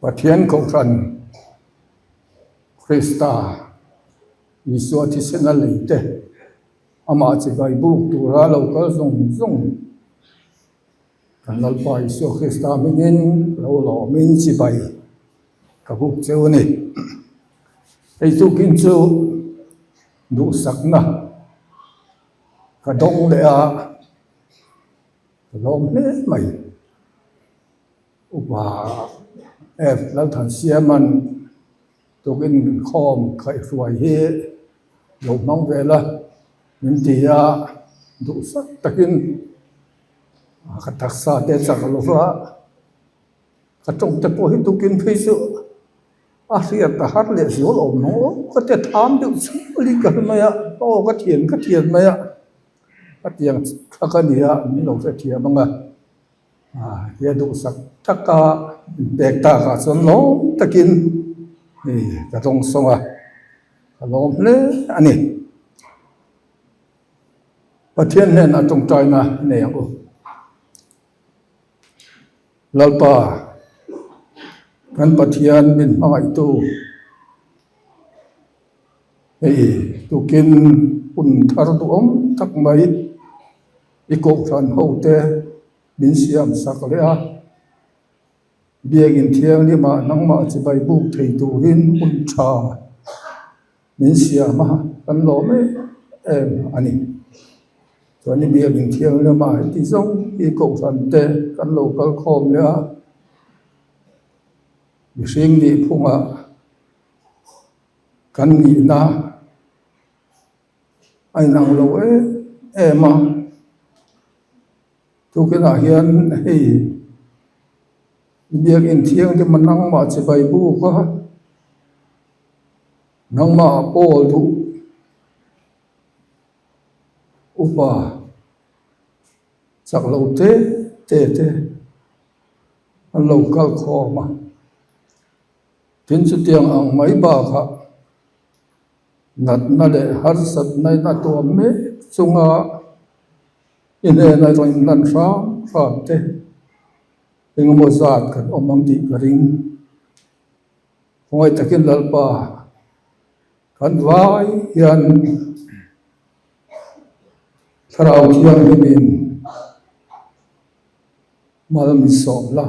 Pathian Kohhran Krista Isua thisena lei te amah chibai buk tura lo kal zawng zawng kan Lalpa Isua Krista hmingin lo lawmin chibai ka buk cheu a ni. Hei tukin chu duhsakna ka dawng leh a, ka lawm hle mai. Upa F Lalthansiaman tukin inkhawm khaihhruai hi lo hmang ve la min ti a, duhsak takin ka taksa te chak lo va, ka tawng te pawh hi tukin phei chu a hriat a har leh zual awm lo ka ti a, tham deuh chhungin ka hre mai a, aw ka thian ka thian mai a, ka tiang kha ka ni a, min lo hrethiam ang a. He duhsak taka inpek takah chuan lawm takin hei ka dawng sawng a, ka lawm hle a ni. Pathian hnenah tawngtaina nei ang u. Lalpa, kan Pathian min hmangaihtu hei tukin hun thar duhawm tak mai I kohhran hote min siam sak leh a, Biakinn Thianghlimah nangmah chibai buk thei turin hun tha min siam a, kan lawm em em a ni. Chuan i Biakinn Thianghlimah heti zawng hi kohhran te kan lo kal khawm leh a, mihring nih phungah kan nihna A inang lo em em a, tukinah hian hei biakinn thianghlim a nangmah chibai buk a, nangmah pawl duh upa chak lo te te te an lo kal khawm a, tin chutiang ang mai bakah. Natna leh harsatna in a tuam mek chunga i hnena rawn inlan hram hram te engemaw zat kan awm ang tih ka ring. Khawngaih takin Lalpa kan vai hian Thlarau Thianghlimin mal min sawm la.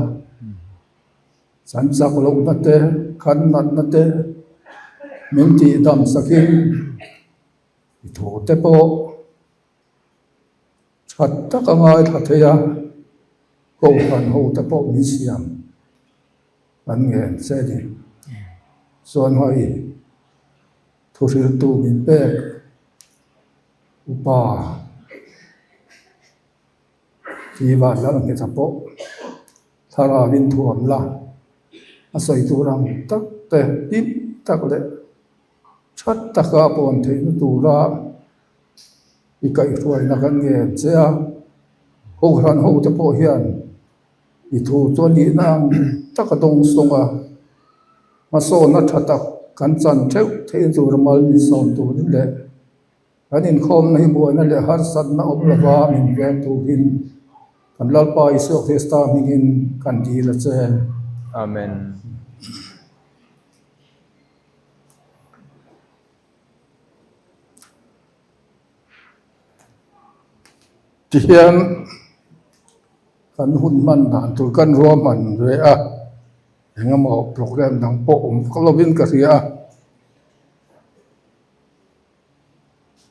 Kan chak lohna te, kan natna te min tihdam sakin i thu te pawh that taka ngaithla thei a, kohhran ho te pawh min siam an ngen che ni. Chuan hei thuhriltu min pek upa. Khi van lal nghet pawh thlarau in thuam la, a sawi tur ang tak te hlim tak leh that taka a pawn theihna tura i kaihhruaina kan ngen che a, Kohhran ho te pawh hian i thu chu a nihna ang taka dawng sawng a, hmasawnna tha tak kan chan theuh theihna tura mal min sawm turin leh Kan inkhawmna hi buaina leh harsatna awm lova min veng turin kan Lalpa Isua Krista hmingin kan dil a che. Amen. Tihian kan hun hman dan tur kan ruahman ve a, engemaw program dang pawh awm vak lovin ka hria a.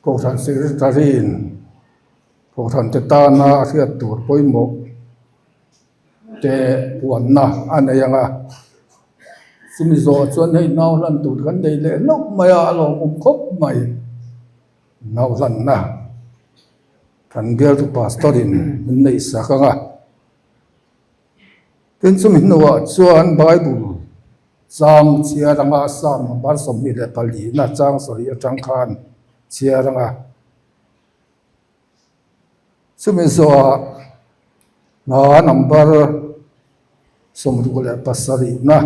Kohhran Secretary-in Kohhran te tana a hriat tur pawimawh te puanna a nei ang a, chumi zawh chuan hei nau hlan tur kan nei leh hlauh mai a, a lawmawm khawp mai. Nau hlanna kan bialtu Pastor-in min neih sak ang a. Tin chumi hnuah chuan Bible chang chhiar anga Psalm number 24 na chang sarih atang khan chhiar anga chumi zawhah hla number 67 na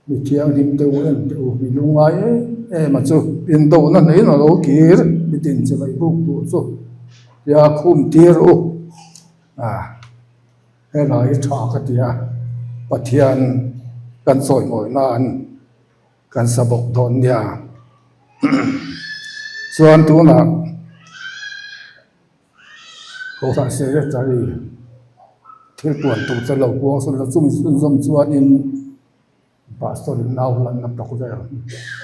mi thianghlim te u en te u mi lungngai em em a chu indona hnehin a lo kir mitin chibai buk tur chu tia khum tir u. A, helai hi tha ka ti a, Pathian kan chawimawi nan kan sa bawk dawn nia. Chuan tunah Kohhran Secretary thil puan tur te lo puang sawn la chumi chhunzawm chuanin Pastor in nau lanna tak vel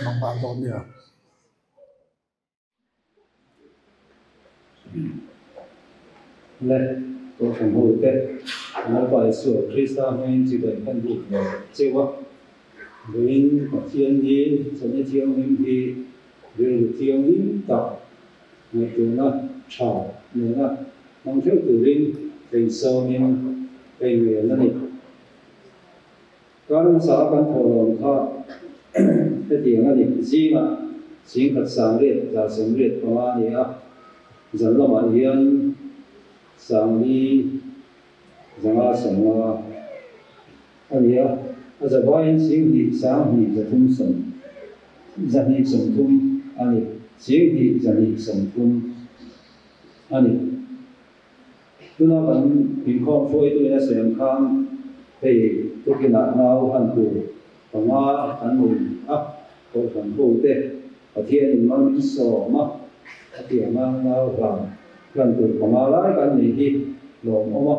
hmang nghal dawn nia. Le Kohhran hote, Lalpa Isua Krista hmangin chibai kan buk ve cheu a. Vawiin Pathian hi chawhni thianghlim hi rilru thianghlim tak ngaihtuahna tha nena hmang theuh turin ka insawmin ka inrel a ni. Kar hmasa a kan thawhlawm kha hetiang a ni, zingah singkhat sangriat 185 a ni a, zan lamah hian sangli 590 a ni a, a zavaiin singhnih sanghnih zathum sawm zahnih sawmthum a ni, singhnih zahnih sawmthum a ni. Tuna kan inkhawm hruaituin a sawi ang khan hei tukinah nau han tur panga kan nei a, Kohhran hote Pathianin mal min sawm a, a tianga nau hlan hlan tur panga lai kan nei hi lawmawm a,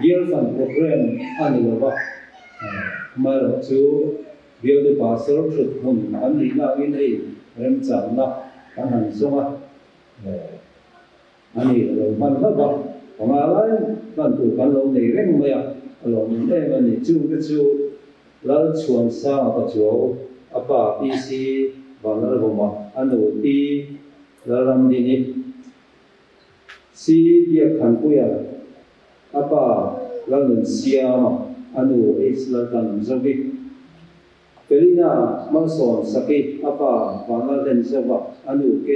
Bial Fund Programme a ni lova, amaherawh chu Bialtu Pastor thut hmun kan nihna angin hei remchangna kan han zawng a. A ni, a lo hman hlauh a, panga lai hman tur kan lo nei reng mai a, a lawmawm em a ni. Chungte chu Lalchhuansanga Pachuau, a pa PC Vanlalvawma, a nu Pi Lalramdini, C Biakthanpuia, a pa Lalnunsiama, a nu H Laltanzovi, Felina Malsawm Saki, a pa Vanlalhenzova, a nu K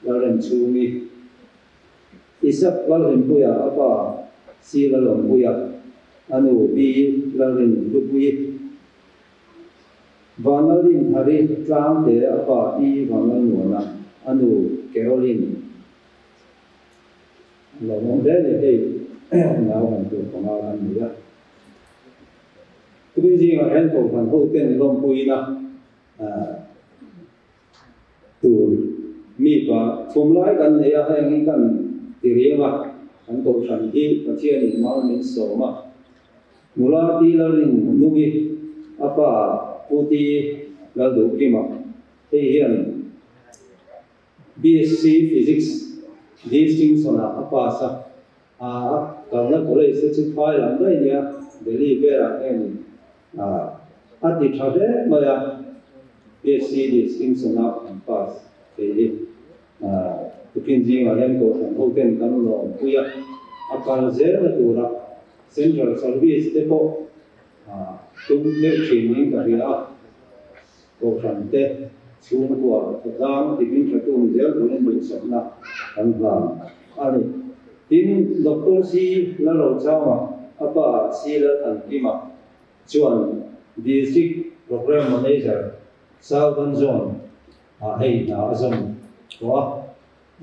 Lalremchhungi, Isaac Lalhlimpuia, a pa C Lalawmpuia, a nu B Lalrinhlupuii, Vanlalrinthari Tlangte, a pa E Vanlalnuana, a nu Caroline. Lawmawm hle ni hei nau han tur panga kan nei a. Tukin zingah hian Kohhran hoten lawmpuina tur mi pa thum lai kan nei a, heng hi kan ti riang a, kan Kohhran hi Pathianin mal min sawm a. Nula Ti Lalrin Nungi, a pa Pu Ti Lalduhkima, hei hian BSc Physics distinction-ah a pass a, a kalna college te chu phai lam daih nia, Delhi velah nge ni a ti tha hle mai a, BSc distinction-ah an pass thei hi. Tukin zingah hian Kohhran hoten kan lawmpui a, a kal zelna tura Central Service te pawh tum deuh thin niin ka hria a. Kohhran te chhungkua khawtlang timin thatu ni zel turin duhsakna kan hlan a ni. Tin, Doctor C. Lalrochama, a pa C. Lalthankima chuan District Programme Manager, Southern Zone ah hei hna a zawm tawh a.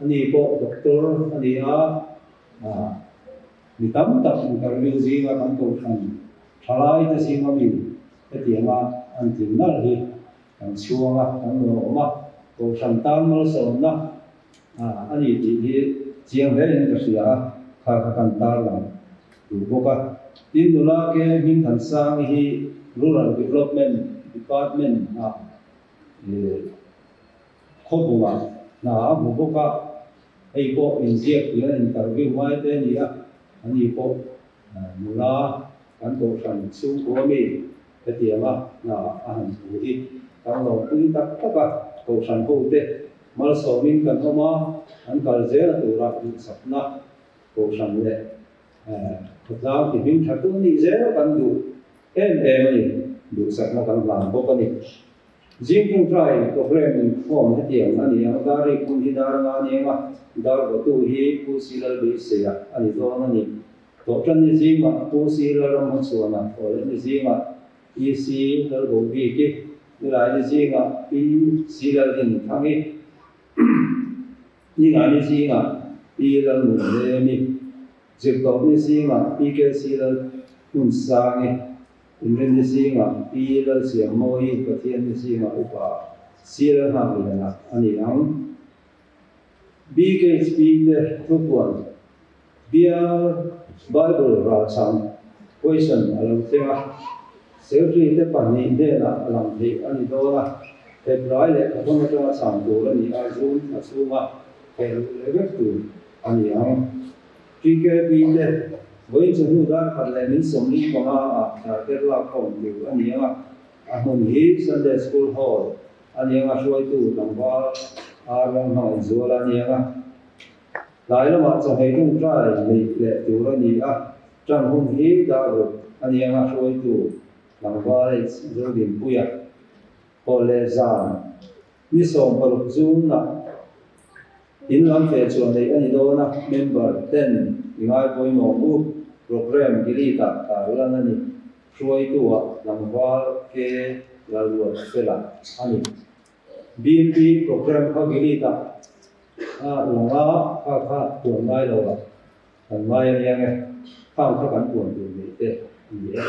Ani pawh Doctor a ni a, mi tam tak interview zinga kan kohhran thalaite zinga mi Hetianga an tling nalh hi kan chhuang a, kan lawm a, Kohhran tan malsawmna a ni tih hi chiang hle in ka hria a, kha kha kan tarlang duh bawk a. Tin, nula ke Hmingthansangi hi Rural Development Department ah khawbungah hna a hmu bawk a, hei pawh inziak tih an interview ngai te a ni a, ani pawh Nula kan kohhran chhungkua mi hetianga hna a han hmu hi kan lawmpui tak tak a, kohhran hote malsawmin kan awm a, an kal zel tura duhsakna kohhran leh khawtlang ti hming tha tu nih zel kan duh em em a ni, duhsakna kan hlan bawk a ni. Zing tawngtai programme inkhawm hetiang a ni ang, dar rik hun hi dar nga a ni ang a, dar bawtu hi Pu Silal Beiseia a ni dawn a ni. Tawhtan ni zingah Pu Silal Ramhmachhuana, Thawhleh ni zingah PC Lalbobiki, Nilai ni zingah Pi Silal Dinthangi, Ningai ni zingah Pi Lalnunlemi, Zirtawp ni zingah PK Silal Hmunsangi. Inrinni zingah Pi Lalsiammawi Pathianni zingah Upa Sir Nghakliana a ni ang. BKHP te thupuan Bial Bible ralchang question a lo thleng a, Secretary te pahnih hnenah a lang theih a ni dawn a, Hebrai lehkhathawn atanga chhan tur a ni a, June thla chhunga theh luh leh vek tur a ni ang. TKP te vawiin chawhnu dar khat leh min 45 ah tlarker lak khawm tur a ni ang a, a hmun hi Sunday School Hall a ni ang a, hruaitu tlangval Ar Ramhmangaih Zuala a ni ang a. Tlai lamah chawhmeh tawngtai neih leh tur a ni a, tan hun hi dar ruk a ni ang a, hruaitu tlangval H Zodinpuia pawh leh zan Ni 60 June-ah in lam feh chhuah neih a ni dawn a, member ten i ngai pawimawh u programme delete-ah tar lan a ni. Hruaitu-ah tlangval ke Lalruat Fela a ni. BMP programme kha delete-ah a lang a, kha kha puan ngai lo ah kan ngai a nia nge, khang kha kan puan tur neih te a ni e.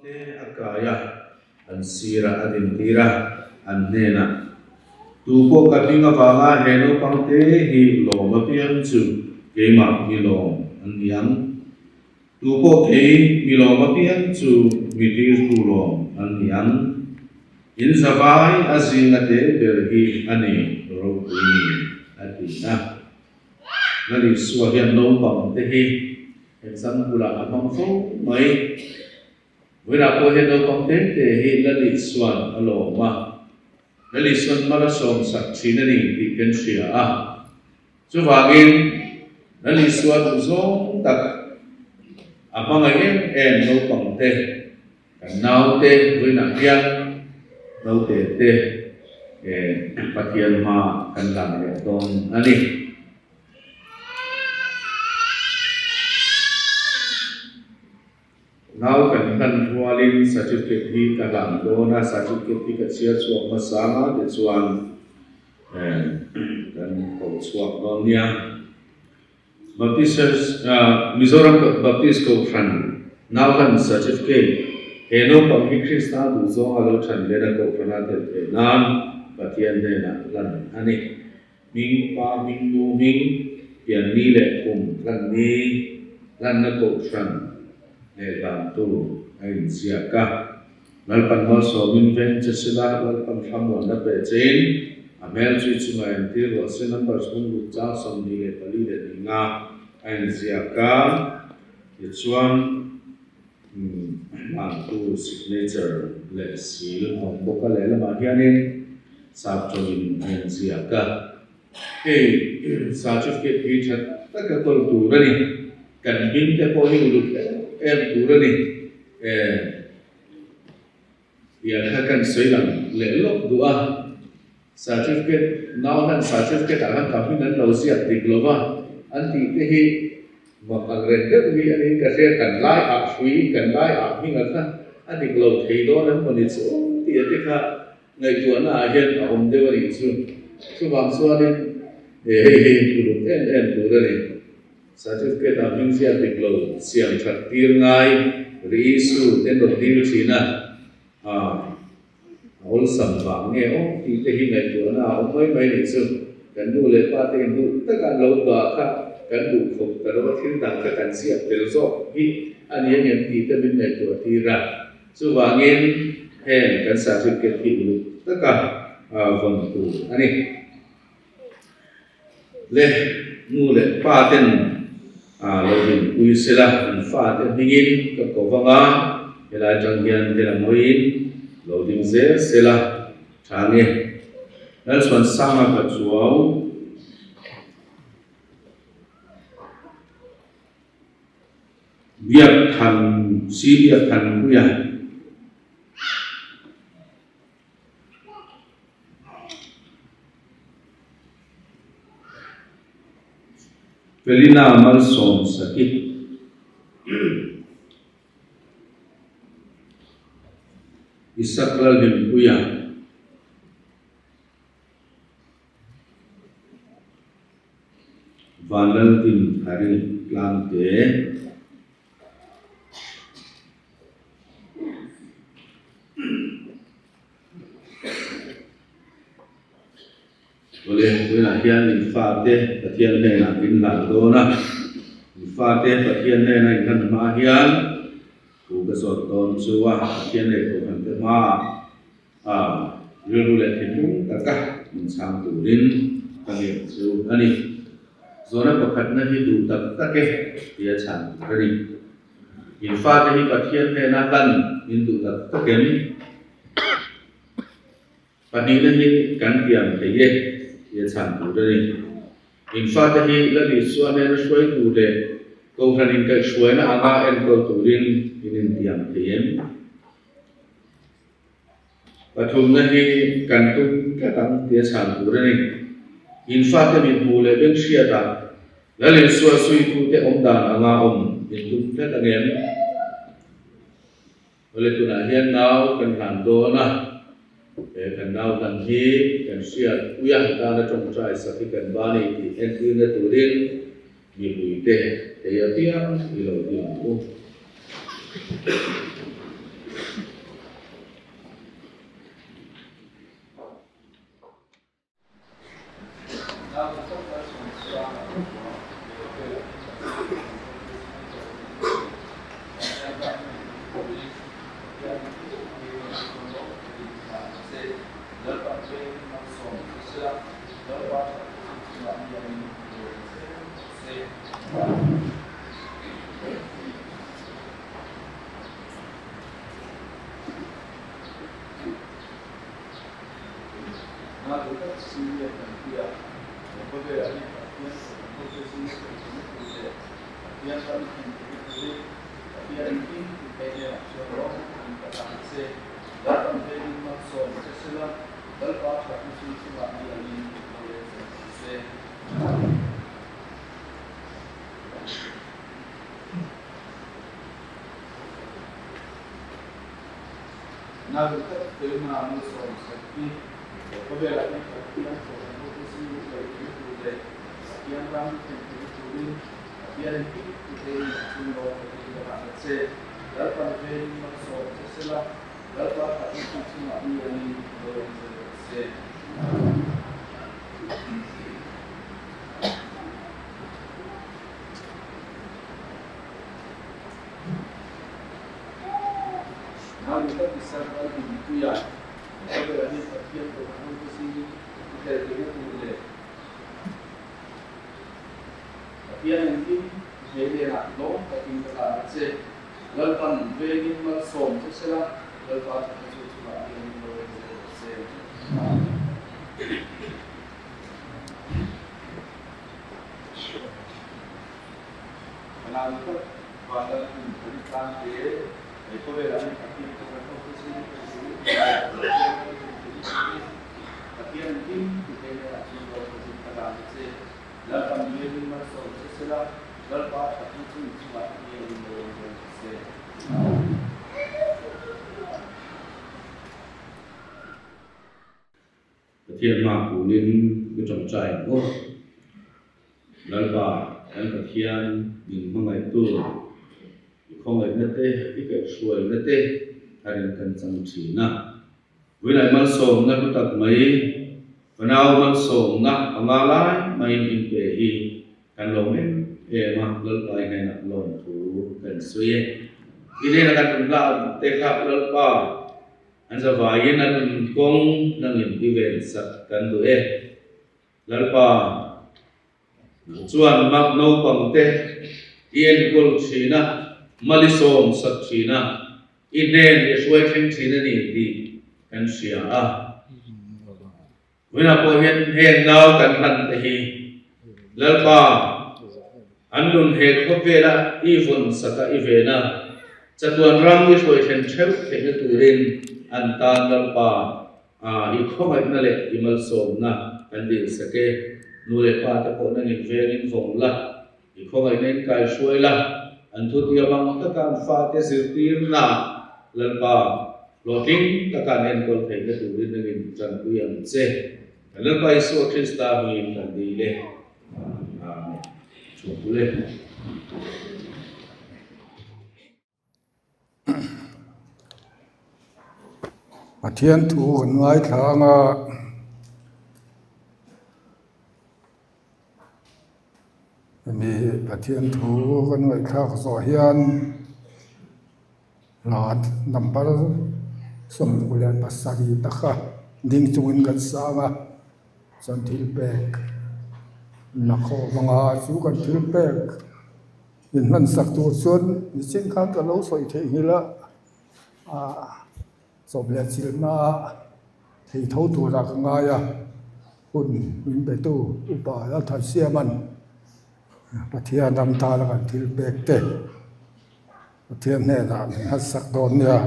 Te a kai a, an sirah a dintir a, an hnenah, Tu pawh ka hming avanga he naupang te hi lawm apiang chu keimah mi lawm an ni ang. Tu pawh kei mi lawm apiang chu mi tirtu lawm an ni ang. In zavai a zinga te ber hi a ni ropui ni, a ti a. Lal Isua hian naupang te hi example ah a hmang fo mai. Vawilah pawh hian naupang te te hi Lal Isua'n a lawm a, Lal Isua'n mal a sawmsak thin a ni tih kan hria a. Chuvangin Lal Isua duhzawng tak a hmangaih em em naupang te, Kan naute vawiinah hian naute te Pathian hma kan lan leh dawn a ni. Nau kan hlan rualin certificate hi ka hlan dawn a, certificate hi ka chhiar chhuak hmasa anga tichuan kan ko chhuak dawn nia. Baptist Church, Mizoram Baptist Kohhran Nauhan Certificate, He naupang hi Krista duhzawng a lo than len a Kohhrana tel theih nan Pathian hnenah hlan a ni. Hming pa, hming nu, hming pian ni leh kum hlan ni, hlanna Kohhran leh hlantu a inziak a. Lalpan malsawmin veng che sila, Lalpan thlamuanna pe chein a hmel chui chunga entir rawh se. Number chhung lut chang 24 leh ni nga a inziak a, tichuan hmantu signature leh seal a awm bawk a, lehlamah hianin sap tawngin a inziak a. Hei certificate hi tha taka kawl tur a ni, kan hming te pawh hi uluk em em tur a ni. Eh, tiang kha kan sawi lang leh lawk duh a, certificate nau hian certificate ah khan ka hming an lo ziak dik lo va, an tih te hi mak ang reng deuh hi a niin ka hria, kan lai ah hrui, kan lai ah hming ah kha a dik lo thei dawn an mawni chu tih a te kha ngaihtuahna ah hian a awm deuh a nih chu. Chuvang chuanin hei hi uluk em em tur a ni. Certificate ah hming ziak dik lo siam that tir ngai reissue te rawn dil thin a, a awlsam vang nge aw tih te hi ngaihtuahna a awm mai mai nih chu. Kan nu leh pa te in duh taka an lo dah kha kan duh khawp ta lo a, thil dang kha kan ziak tel zawk hi a ni angem tih te min ngaihtuah tir a. Chuvangin heng kan certificate hi uluk taka vawn tur a ni. Le nu leh pa ten lo dinpui sela, an fate hmingin ka ko vang a, helai tang hian hela mawiin lo ding zel sela tha nge. Lalchhuansanga ka chuau. Biakthan, Si Biakthanpuia. Felina Malsawm Saki. Isak Lalhlimpuia. Vanlaldin Hari Tlangte. Awle, tunah hian in fate Pathian hnenah in hlan dawn a, in fate Pathian hnena in hlan hma hian thu ka zawt dawn chu a, Pathian leh Kohhran te hmaah a rilru leh thinlung taka min chhang turin ka ngen chu a ni. Zawhna pakhatna hi duh tak tak e tia chhan tur a ni. In fate hi Pathian hnena hlan in duh tak tak em? Pahnihna hi kan tiam thei e tih a chhan tur a ni. In fate hi Lal Isua hnena hruai tur leh Kohhran inkaihhruaina anga enkawl turin in intiam thei em? Pathumna hi kan tum tlat ang tih a chhan tur a ni. In fate mithmuh leh benghriatah Lal Isua suitute awm dan anga awm in tum tlat ang em? Awle tunah hian nau kan hlan dawn a, he kan nau hlan hi kan hriat puia tana tawngtai sak hi kan ba ni tih entirna turin mipuite thei apiang i lo ti ang u. Pathian hma kunin i tawngtai ang u. Lalpa, kan Pathian min hmangaihtu, i khawngaihna te, i kaihhruaina te tharin kan chang thin a. Vawiinah malsawmna hlu tak mai, fanau malsawmna panga lai maiin inpe hi kan lawm em em a, Lalpa i hnenah lawmthu kan sawi e. I hnena kan inhlan te kha Lalpa, An zavaiin an inkawng nangin i ven sak kan duh e. Lalpa, nang chuan mak naupangte i enkawl thin a, mal i sawm sak thin a, i hnen i hruai thleng thin a ni tih kan hria a. Vawiinah pawh hian heng nau kan hlan te hi Lalpa, an nun he khawvela i vawn saka i ven a, chatuan ram i hruai thlen theuh theihna turin an tan Lalpa i khawngaihna leh i malsawmna kan dil sak e. Nu leh pa te pawh nangin vengin vawng la, i khawngaihna in kai hruai la, an thutiam ang taka an fate zirtirna Lalpa hlawhtling taka an enkawl theihna turin nangin tanpui ang che. Kan Lalpa Isua Krista hmingin kan dil e. Amen. ule. Pathian thu kan ngaithla ang a, hemi Pathian thu kan ngaihthlak zawh hian hla number 27 taka ding chungin kan sang a, chuan thil pek la khawm ang a, chu kan thil pek. Min hman sak tur chuan nichin khan ka lo sawi theih nghilh a, ah chawp leh chilhna thei tho turah ka ngai a, hun min petu upa Lalthansiama'n Pathian ram tana kan thil pek te Pathian hnenah min hman sak dawn nia.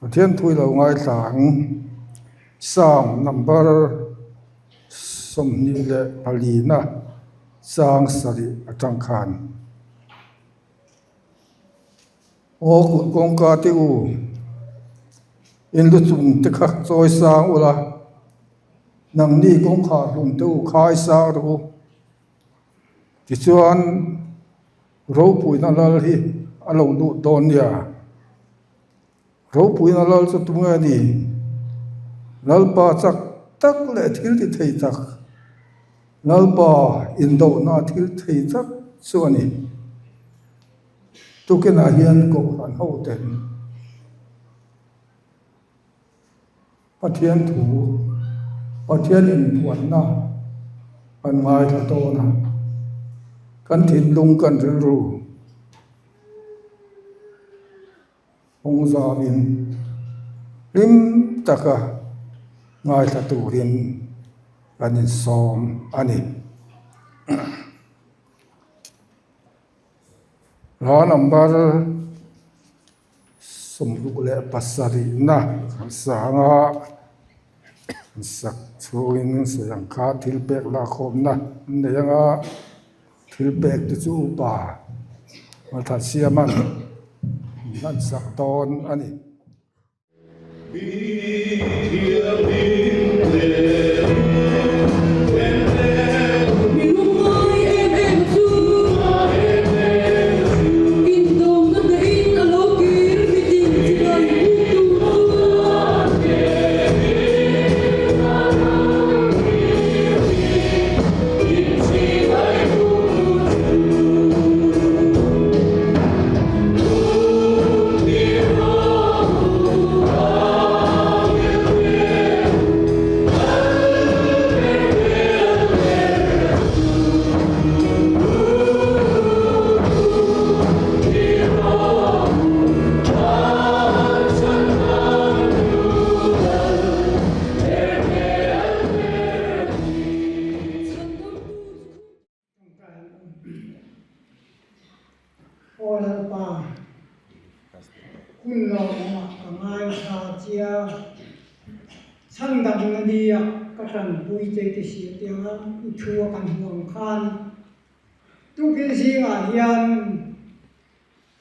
Pathian thui lo ngaithla ang. Psalm number 24 na chang sarih atang khan. Aw kulh kawngka te u, in lu chung te kha chawi sang ula, nangni kawngkhar hlum te u khai sang rawh u. Tichuan ropuina lal hi a lo lut dawn nia. Ropuina lal chu tunge a ni? Lalpa chak tak leh thil ti thei tak, Lalpa indohna thil thei tak chu a ni. Tukinah hian Kohhran hoten Pathian thu, Pathian inpuanna kan ngaithla dawn a, kan thinlung kan rilru hawng zauhin hlim taka ngaithla turin kan insawm a ni. Hla number 67 na kan sang a, an sak chhungin sawi ang kha thil pek lakkhawmna an nei ang a, thil pek te chu upa Malthansiama'n an sak dawn a ni. Aw Lalpa, hun lawmawmah ka ngaithla chia, chhandamna nia ka tanpui che ti si atianga i thu a kan hmuh ang khan tukin zingah hian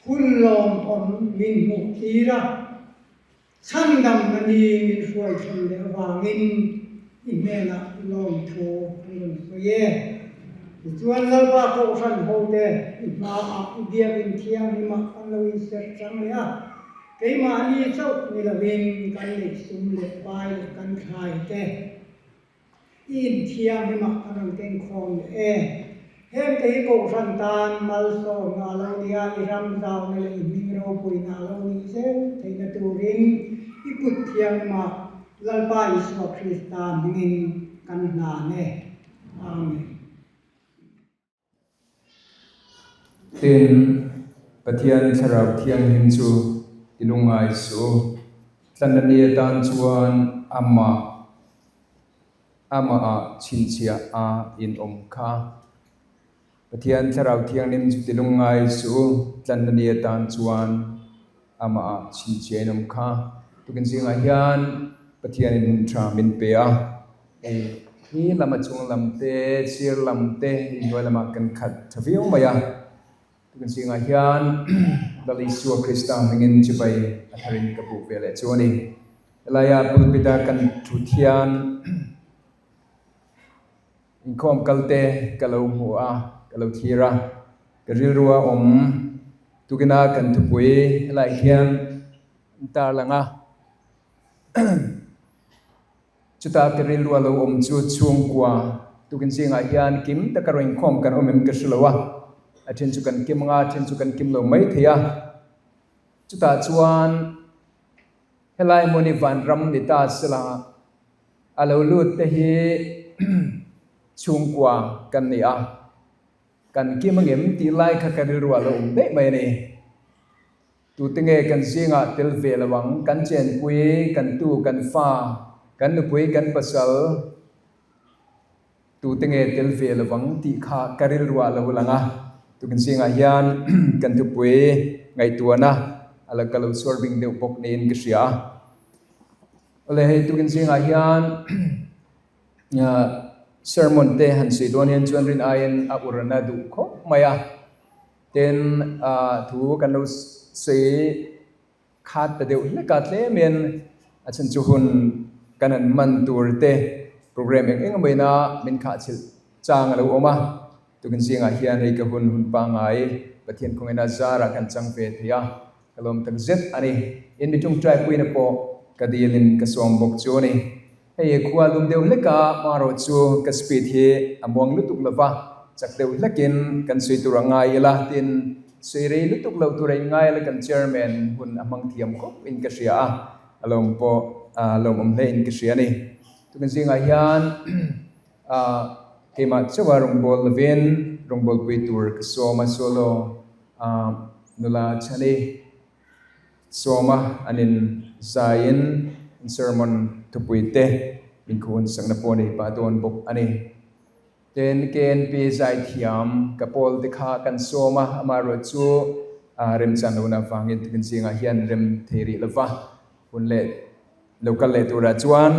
hun lawmawm min hmuh tir a. Chhandamna ni min hruai thlen leh avangin i hnenah lawmthu kan rawn sawi e. Tichuan Lalpa Kohhran hote i hmaah i biakin thianghlimah kan lo inserh chang leh a, keimahni chauh ni lovin kan neihsum leh pai leh kan thlai te, I inthianghlimah kan rawn keng khawm leh e. Hengte hi Kohhran tan malsawmna a lo ni a, i ram zauna leh i hming ropuina a lo nih zel theihna turin i kut thianghlimah Lalpa Isua Krista hmingin kan hlan e. Amen. Tin, Pathian Thlarau Thianghlim chu ti lungngai suh u. Tlanna ni atan chuan amah amahah chhinchhiah a inawm kha. Pathian Thlarau Thianghlim chu ti lungngai suh u. Tlanna ni atan chuan amahah chhinchhiah a inawm kha. Tukin zingah hian Pathianin hun tha min pe a. Hei hi lama chung lam te, sir lam te inhnuai lamah kan khat tha viau mai a. Tukin zingah hian Lal Isua Krista hmingin chibai a tharin ka buk ve leh chu a ni. Helaia pulpit-a kan thut hian. Inkhawm kalte ka lo hmu a, ka lo thlir a, ka rilru a awm tukina kan thupui helaiah hian an tarlang a. Chuta ka rilru a lo awm chu chhungkua tukin zingah hian kim taka rawn inkhawm kan awm em ka hre lo a, a then chu kan kim anga a then chu kan kim lo maithei a. Chutah chuan helai hmun hi vanram ni ta sela a lo lut te hi chhungkua kan ni a, kan kim angem tih lai kha ka rilru ah lo awm daih mai a ni. Tute nge kan zingah tel ve lo ang, kan chenpui, kan tu, kan fa, kan nupui, kan pasal, Tute nge tel ve lo vang tih kha ka rilruah a lo lang a, tukin zingah hian kan thupui ngaihtuahna a la ka lo chhuar bing deuh bawk niin ka hria a. Awle hei tukin zingah hian sermon te han sawi dawn hian chuan rin aiin a urna duh khawp mai a, tin thu kan lo sawi Khat ta deuh hlek a tlemin a chhan chu hun kan han man tur te program eng eng emaw ina min khah chhilh chang a lo awm a, tukin zingah hian hei ka hun hun pangngai Pathian kawngin a zarah kan chang ve thei a, ka lawm tak zet a ni. In mi tawngtai puina pawh ka dilin ka sawm bawk chu a ni. Hei khua lum deuh hlek a, hmarawh chu ka speed hi a muang lutuk lo va, chak deuh hlekin kan sawi tur a ngai ila, tin sawi rei lutuk lo tur a inngai ila kan chairman hun a hmang thiam khawp in ka hria a, a lawm pawh a lawmawm hle in ka hria a ni. Tukin zingah hian keimah chauha rawngbâwl lovin rawngbâwlpui tur ka sawm a, solo nula chhani. Sawma an in zaiin an sermon thupui te min khuhun sakna pawh nei pah dawn bawk a ni. Tin, KNP zaithiam ka pawl te kha kan sawm a, amaherawh chu remchan lohna avangin tukin zingah hian rem thei rih lova, hun leh lo kal leh turah chuan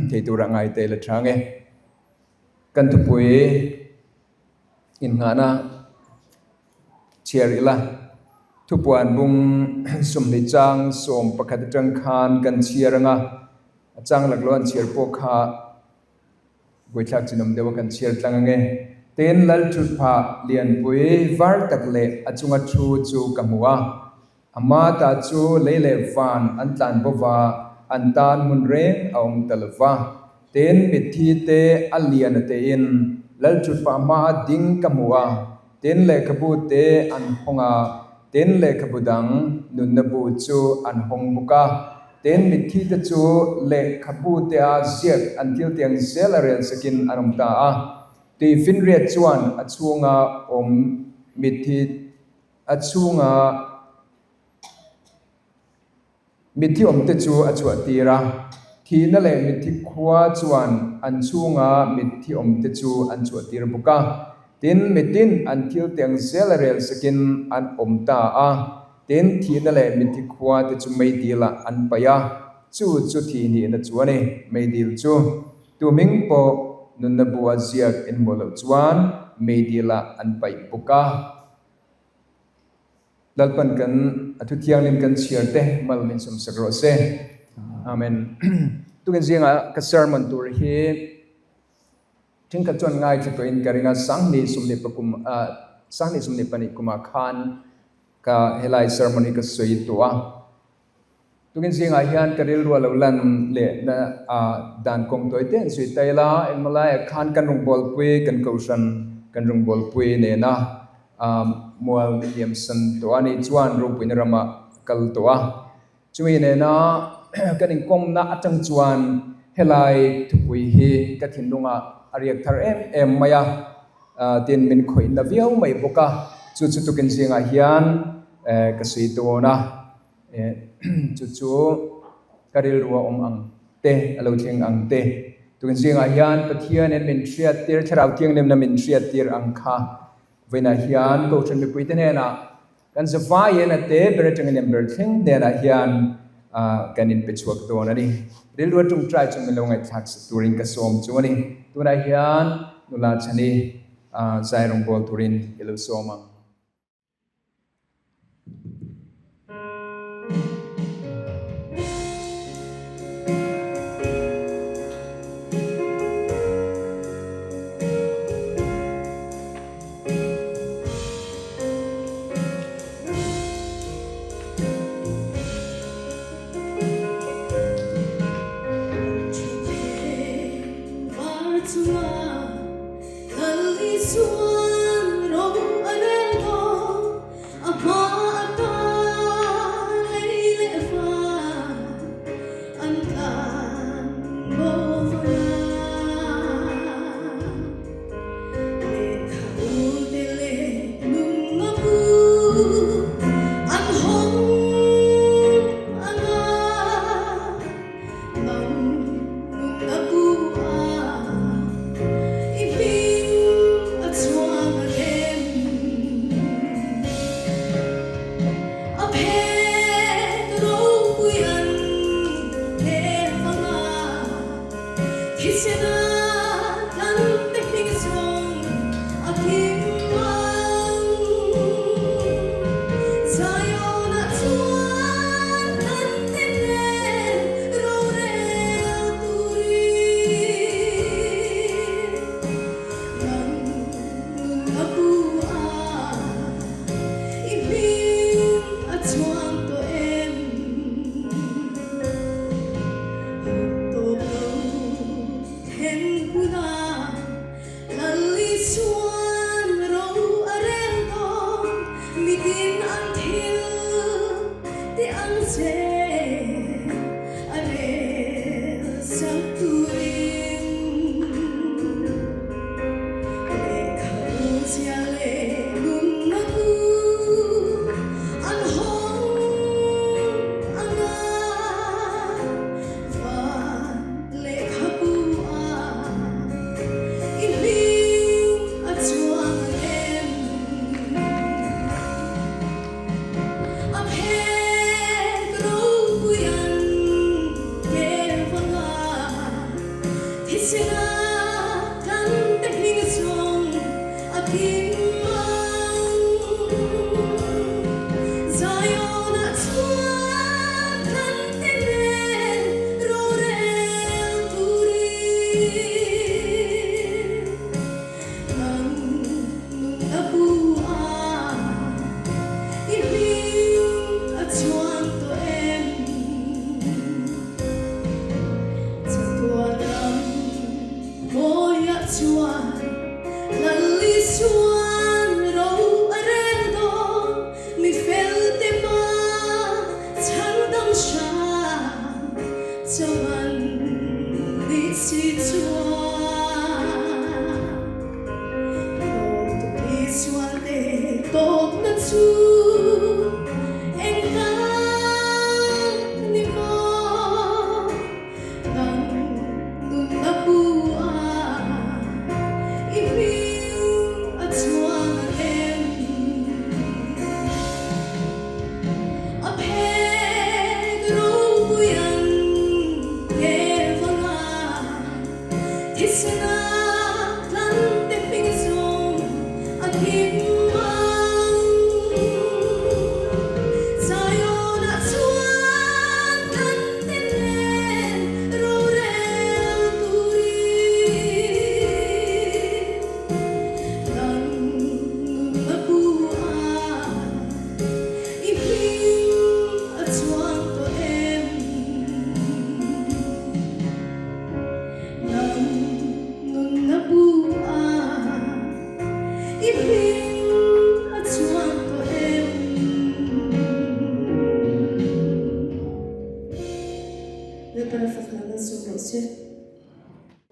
thei turah ngai te la chang e. Kan thupui innghahna. Chhiar ila, thupuan bung sawmhnih chang 11 atang khan kan chhiar anga, a chang laklawh an chhiar pawh kha buaithlak chinawm deuha kan chhiar tlang ange. Tin, Lalthutphah lianpui var tak leh a chunga thu chu ka hmu a, A mata chu lei leh van an tlan bo va, an tan hmun reng a awm ta lo va. Tin, mitthi te a lian a tein Lalthutpah hmaa ding ka hmu a, tin lehkhabu te an hawng a, tin lehkhabu dang nunna bu chu an hawng bawk a. Tin, mitthi te chu lehkhabu te a ziak an thil tiang zel a rel sakin an awm ta a. Tuifinriat chuan a chhunga awm mitthi A chhunga mitthi awmte chu a chhuahtir a, thihna leh mitthi khua chuan an chhunga mitthi awmte chu an chhuahtir bawk a. Tin, mitin an thil teng zel a rel sakin an awm ta a, tin, thihna leh mitthi khua te chu meidilah an paih a, chu chu thihnihna chu a ni, meidil chu. Tu hming pawh nunna bua ziak in hmuh loh chuan meidilah an paih bawk a. Lalpan kan a thu thianghlim kan chhiar te mal min sawmsak rawh se. Amen. Tukin zingah ka sermon tur hi thenkhat chuan ngaithla tawhin ka ring a, 20 pakum 2022 kumah khan ka helai sermon hi ka sawi tawh a. Tukin zingah hian ka rilru a lo lan leh na dan kawng tawi te an sawi ta ila, engmaw laiah khan kan rawngbawlpui, kan kohhran kan rawngbawlpui nena mual min liam san tawh a nih chuan ropuina ramah kal tawh a. Chumi nena kan inkawmna atang chuan helai thupui hi ka thinlungah a riak thar em em mai a, tin min khawihna viau mai bawk a, chu chu tukin zingah hian ka sawi dawn a. Chu chu ka rilru a awm ang te, a lo thleng ang te. Tun zingah hian Pathianin min hriattir, Thlarau Thianghlimna min hriattir ang kha. Vawiinah hian Kohhran mipuite hnenah kan zavaiin a te ber atangin lem ber thleng hnenah hian kan inpe chhuak dawn a ni. Rilru a tawngtai chu min lo ngaihthlak sak turin ka sawm chu a ni. Tunah hian nula chhani zai rawngbâwl turin i lo sawm ang.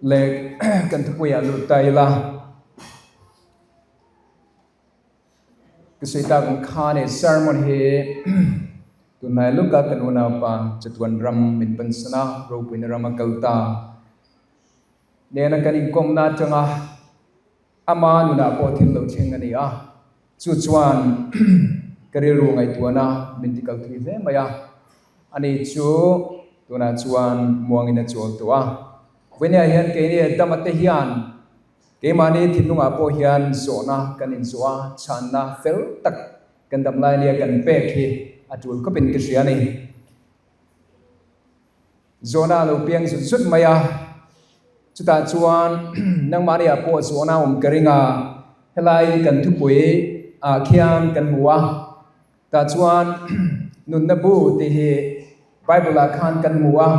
Le kan thupuiah lut ta ila. Ka sawi tak ang khan e sermon hi tunlai luka kan unaupa chatuan ram min pansan a, ropuina ram a kal ta. Nena kan inkawmna atanga ama nunah pawh thil lo thleng a ni a, chu chuan ka rilru ngaihtuahna min ti kal thui hle mai a. Ani chu tunah chuan muangin a chawl tawh a. Vawinia hian keini Adama te hian Keimahni thinlungah pawh hian zawhna kan inzawh a, chhanna fel tak kan dam lai nia kan pek hi a tul khawpin ka hria a ni. Zawhna a lo piang zut zut mai a, chutah chuan nangmahniah pawh zawhna a awm ka ring a, helai kan thupui ah khian kan hmu a, tah chuan nunna bu tih hi Bible ah khan kan hmu a,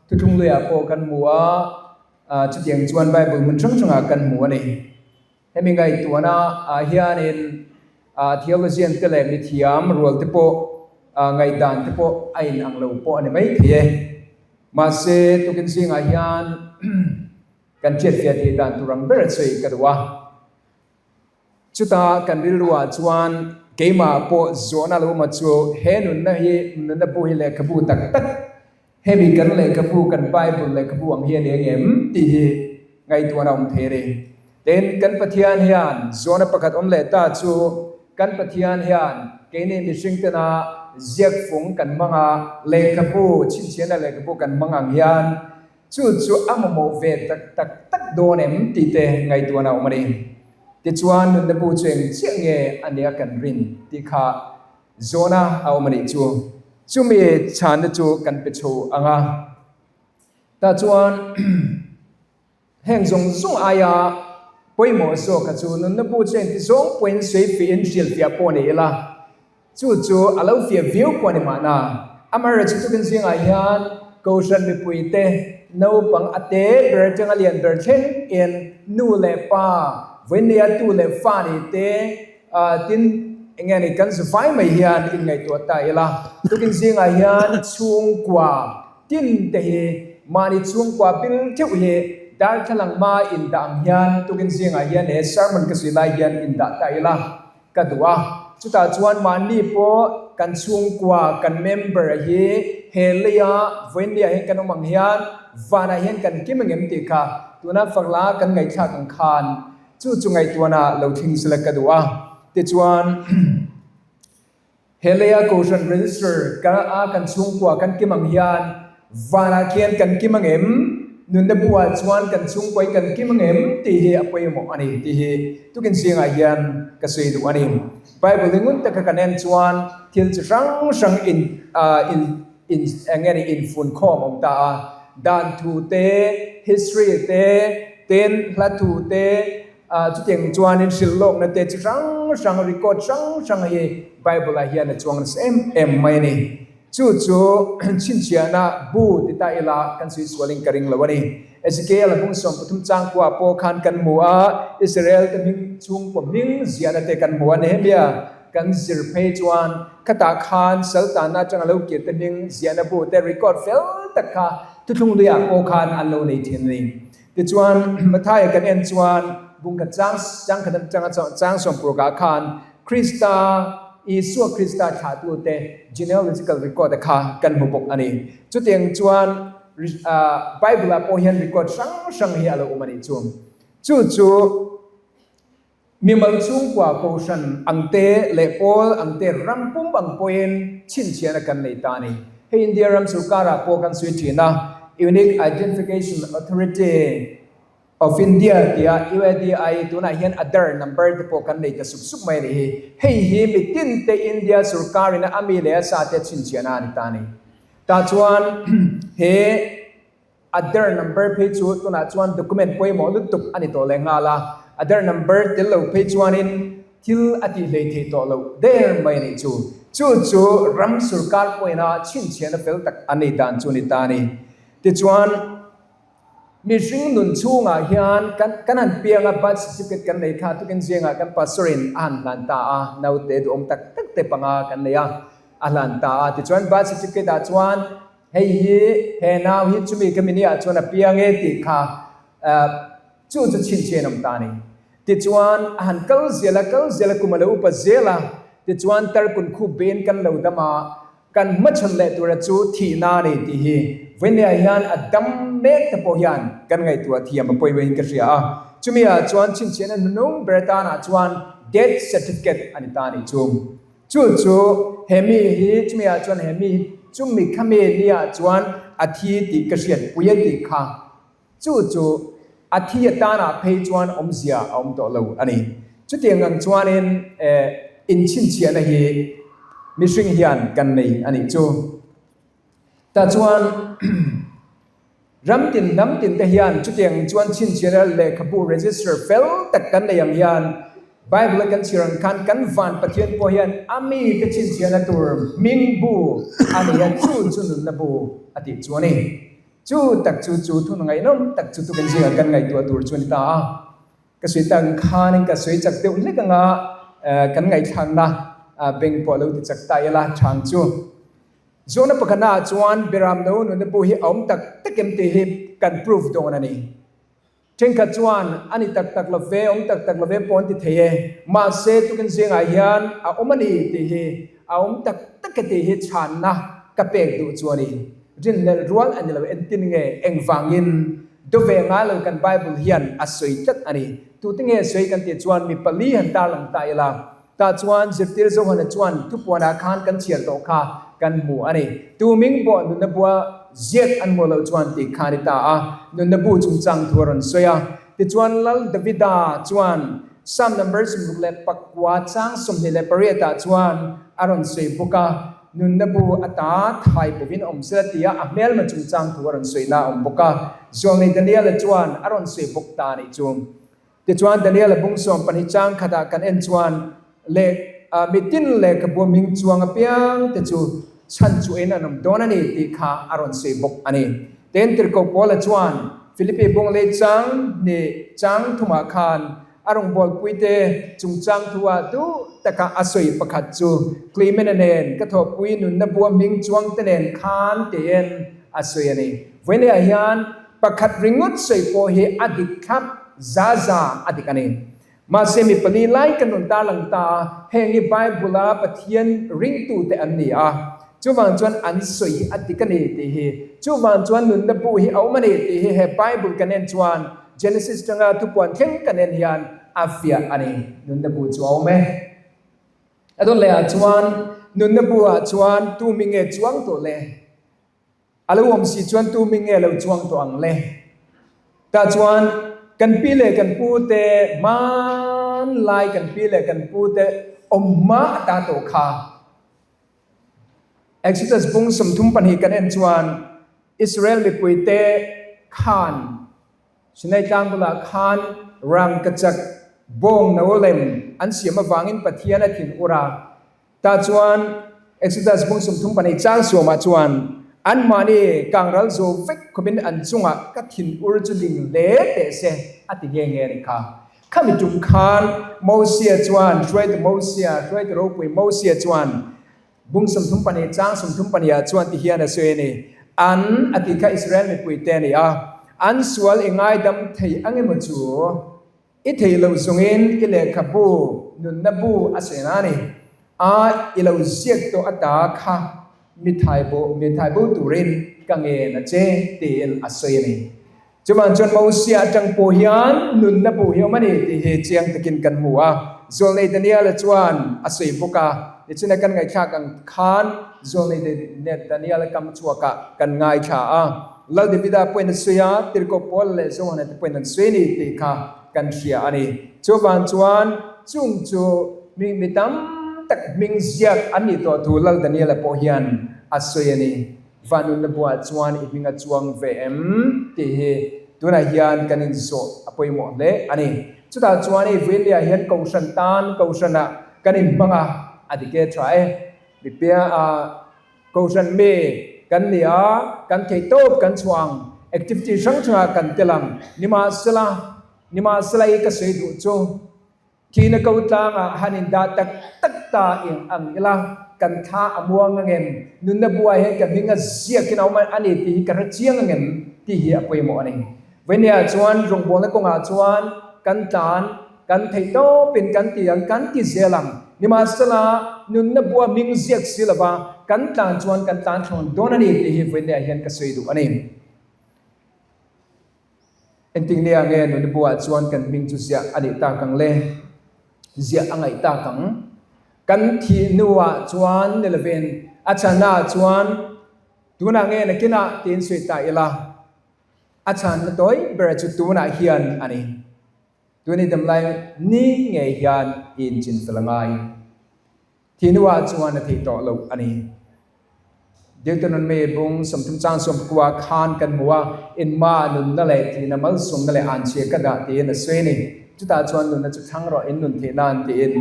thuthlung luiah pawh kan hmu a, Chutiang chuan Bible hmun hrang hrangah kan hmu a ni. Hemi ngaihtuahna ah hianin theologian te leh mithiam rual te pawh ngaihdan te pawh a inang lo pawh a ni mai thei e. Mahse, tukin zingah hian kan hriatfiah theih dan tur ang ber sawi ka duh a. Chutah kan rilruah chuan keimah pawh zawhna lo awm chu he nunna hi, nunna bu hi lehkhabu tak tak, hemi kan lehkhabu, kan Bible lehkhabu ang hi a ni ang em tih hi ngaihtuahna awm thei a ni. Tin, kan Pathian hian zawhna pakhat awm leh ta chu kan Pathian hian keini mihring tena ziakfung kan hmang a, lehkhabu, chhinchhiahna lehkhabu kan hmang ang hian Chu chu a mamawh ve tak tak tak dawn em tih te ngaihtuahna a awm a ni. Tichuan nunna bu chu eng chiah nge a nia kan rin tih kha zawhna a awm a nih chu. Chumi chhanna chu kan pe chho ang a. Tah chuan heng zawng zawng aia pawimawh zawk kha chu nunna bu chu engti zawng pawhin sawi fiahin hrilhfiah pawh a ni ila. Chu chu a lo fiah viau pawh a ni mahna. Amaherawhchu tukin zingah hian Kohhran mipuite naupang a te ber atanga lian ber thleng in nu leh pa, vawinia tu leh fa ni te tin eng nge ni kan zuvai mai hian inngaihtuah ta ila. Tukin zingah hian chhungkua tin te hi mahni chhungkua bil theuh hi darthlalang hma indah ang hian tukin zingah hian he sermon ka zui lai hian indah ta ila. Ka duh a, chutah chuan mahni pawh kan chhungkua, kan member hi he leia vawiinliah hian kan awm ang hian vanah hian kan kim ang em tih kha tuna fakla kan ngaihthlak ang khan chu chu ngaihtuahna lo thleng sela ka duh a. Tichuan he leia Kohhran register ka a kan chhungkua kan kim ang hian vanah khian kan kim ang em? Nunna buah chuan kan chhungkua hi kan kim ang em tih hi a pawimawh a ni tih hi tukin zingah hian ka sawi duh a ni. Bible hi ngun taka kan en chuan thil chi hrang hrang in in in eng nge ni infun khawm a awm ta a. Dan thu te, history te, tin hla thu te, chutiang chuanin hrilh lawkna te chi hrang hrang record hrang hrang hi Bible ah hian a chuang nasa em em mai a ni. Chu chu chhinchhiahna bu ti ta ila kan sawi sualin ka ring lo a ni. Ezekiel a bung 13 changkua pawh khan kan hmu a, Israel te hming chhungkaw hming ziahna te kan hmu a. Nehemia kan zir phei chuan khatah khan saltanna atanga lo kir te hming ziahna bu te record fel tak kha thuthlung luiah pawh khan an lo nei thin a ni. Tichuan Mathaia kan en chuan bung khat chang changkhat atanga chang sawmpurukah khan Krista, Isua Krista thlahtute genealogical record a kha kan hmu bawk a ni. Chutiang chuan Bible ah pawh hian record hrang hrang hi a lo awm a nih chu. Chu chu mimal chhungkua kohhran ang te leh pawl ang te ram pum ang pawhin chhinchhiahna kan nei ta a ni. Hei India ram sorkarah pawh kan sawi thin a, Unique Identification Authority, Of India tia UIDAI tunah hian Aadhaar number te pawh kan nei ta sup sup mai a nih hi. Hei hi mitin te India sorkarin a mi leh a sa te chhinchhiahna a ni ta a ni. Tah chuan he Aadhaar number phei chu tunah chuan document pawimawh lutuk a ni tawh leh nghal a. Aadhaar number tel lo phei chuanin thil a tih hlei thei tawh loh der mai a nih chu. Chu chu ram sorkar pawina chhinchhiahna fel tak a nei dan chu a ni ta a ni. Tichuan. Mihring nun chhungah hian kan kan han piang a, birth certificate kan nei kha tukin zingah kan pastor in a han hlan ta a, naute duhawm tak tak te panga kan nei a, a hlan ta a. Tichuan birth certificate ah chuan hei hi he nau hi chumi ka mini ah chuan a piang e tih kha. Chu chu chhinchhiah in awm ta a ni. Tichuan, a han kal zel a, kal zel a, kum a lo upa zel a, tichuan tarkun khup bein kan lo dam a, kan hmachhawn leh tura chu thihna a ni tih hi vawinia hian a dam mek te pawh hian kan ngaihtuah thiam a pawimawhin ka hria a. Chumi ah chuan chhinchhiahna hnunung ber tanah chuan death certificate a ni ta a nih chu. Chu chu he mi hi chumi ah chuan he mi hi chumi khami ni ah chuan a thi tih ka hriatpui a tih kha. Chu chu a thi atanah phei chuan awmzia a awm tawh lo a ni. Chutiang ang chuanin inchhinchhiahna hi mihring hian kan nei a nih chu. Tah chuan ram tin hnam tin te hian chutiang chuan chhinchhiahna lehkhabu register fel tak kan nei ang hian Bible a kan chhiar ang khan kan van Pathian pawh hian a mite chhinchhiahna tur hming bu a nei a, chu chu nunna bu a tih chu a ni. Chu tak chu chu thun ngaihnawm tak chu tukin zingah kan ngaihtuah tur chu a ni ta a. Ka sawi tak ang khanin ka sawi chak deuh hlek anga kan ngaihthlakna beng pawh a lo ti chak ta ila chhang chu. Zawhna pakhatnaah chuan Beramno nunna bu hi a awm tak tak em tih hi kan proof dawn a ni. Thenkhat chuan, A ni tak tak lo ve, awm tak tak lo ve pawh an ti thei e. Mahse, tukin zingah hian a awm a ni tih hi, a awm tak tak e tih hi chhanna ka pek duh chu a ni. Rinhlelh rual a ni lo, entin nge, engvangin? Do ve ngai lo kan Bible hian a sawi tlat a ni. Tute nge sawi kan tih chuan mi pali han tarlang ta ila. Tah chuan zirtir Johana chuan thupuanah khan kan chhiar tawh kha kan hmu a ni. Tu ming pawh nunna bua ziak an hmuh loh chuan tih kha a ni ta a, nunna bu chungchang thu a rawn sawi a. Tichuan Lal Davida chuan Psalm number 69 chang 28 ah chuan a rawn sawi bawk a, nunna bu ata thai bovin awm sela tia a hmelma chungchang thu a rawn sawina a awm bawk a. Zawlnei Daniela chuan a rawn sawi bawk ta a nih chu. Tichuan, Daniel-a bung 12 chang khatah kan en chuan leh mitin lehkhabu hming chuang apiang te chu chhan chuahin an awm dawn a ni tih kha a rawn sawi bawk a ni. Tin, Tirhkoh Paula chuan Philippi bung lei chang hnih chang thumah khan a rawngbawlpuite chungchang thu-ah duh taka a sawi pakhat chu Clement-a nen ka thawhpui nunna bua hming chuangte nen khan tiin a sawi a ni. Vawinia hian Pakhat ringawt sawi pawh hi a dik thlap za za a dik a ni. Mahse mi pali lai kan rawn tarlang ta a, heng hi Bible-a Pathian ringtute an ni a, chuvang chuan an sawi hi a dik a ni tih hi. Chuvang chuan nunna bu hi a awm a ni tih hi he Bible kan en chuan Genesis tanga thupuan thleng kan en hian a fiah a ni. Nunna bu chu a awm e. A dawn lehah chuan nunna bu-ah chuan tu mi nge chuang tawh le? A lo awm si chuan tu mi nge lo chuang tawh ang le? Tah chuan kan pi leh kan pu te hmanlai kan pi leh kan pu te awm hma a ta tawh kha. Exodus bung 32 kan en chuan Israel mipui te khan Sinai tlang bulah khan rangkachak bawng no lem an siam avangin Pathian a thin ur a. Tah chuan Exodus bung 32 chang suamah chuan anmahni kangral zo vek khawmin an chungah ka thinur chu ling hle teh se a ti nghe nghe a ni kha. Khami tum khan Mosia chuan hruaitu Mosia, hruaitu ropui Mosia chuan bung 32 chang 32 ah chuan ti hian a sawi a ni, An a tih kha Israel mipuite a ni a, an sual i ngaidam thei ang emaw chu? I thei lo zungin i lehkhabu nunna bu a sawi na a ni. A i lo ziak tawh ata kha mi thaibo mi thaibo turin ka ngen a che tiin a sawi a ni. Chuvang chuan Mosia atang pawh hian nunna bu hi awm a ni tih hi chiang takin kan hmu a. Zawlnei Daniela chuan a sawi bawk a, nichina kan ngaihthlak ang khan Zawlnei Daniela kam chhuakah kan ngaithla a. Lal Davida pawhin a sawi a, Tirhkoh Paul leh Johana te pawhin an sawi a ni tih kha kan hria a ni. Chuvang chuan chung chu mi mi tam tak hming ziak an nih tawh thu Lal Daniela pawh hian a sawi a ni. Vanunna buah chuan i hming a chuang ve em tih hi tunah hian kan inzawh a pawimawh hle a ni. Chutah chuan hei Vuilia hian Kohhran tan Kohhranah kan inhmang a, a dik e tha e. Mipia a. Kohhran mi kan ni a, kan theih tawp kan chhuah ang, activity hrang hrangah kan tel ang. Nimahsela, nimahsela i ka sawi duh chu, thihna ko tlangah han in dah tak tak ta eng ang ila, kan thla a muang ang em, nunna buai hian ka hming a ziakin a awm a ni tih hi ka hre chiang ang em tih hi a pawimawh a ni. Vawinia chuan rawngbawlna kawngah chuan kan tlan, kan theih tawpin kan ti ang, kan ti zel ang. Nimahsela, nunna bua hming ziak si lova kan tlan chuan kan tlan thlawn dawn a ni tih hi vawinia hian ka sawi duh a ni. Engtin nia nge nunna buah chuan kan hming chu ziah a nih tak ang le? Ziah a ngaih tak ang. Kan thih hnuah chuan ni lovin a chhanah chuan tunah nge nakinah tiin sawi ta ila, a chhanna tawi ber chu tunah hian a ni. Tuni damlai ni ngei hian i inchinfel a ngai. Thih hnuah chuan a theih tawh loh a ni. Deuteronomy bung 30 chang 19 khan kan hmu a, Inma nunna leh thihna malsawmna leh anchhia ka dah tiin a sawi a ni. Chutah chuan nunna chu thlang rawh in nun theih nan tiin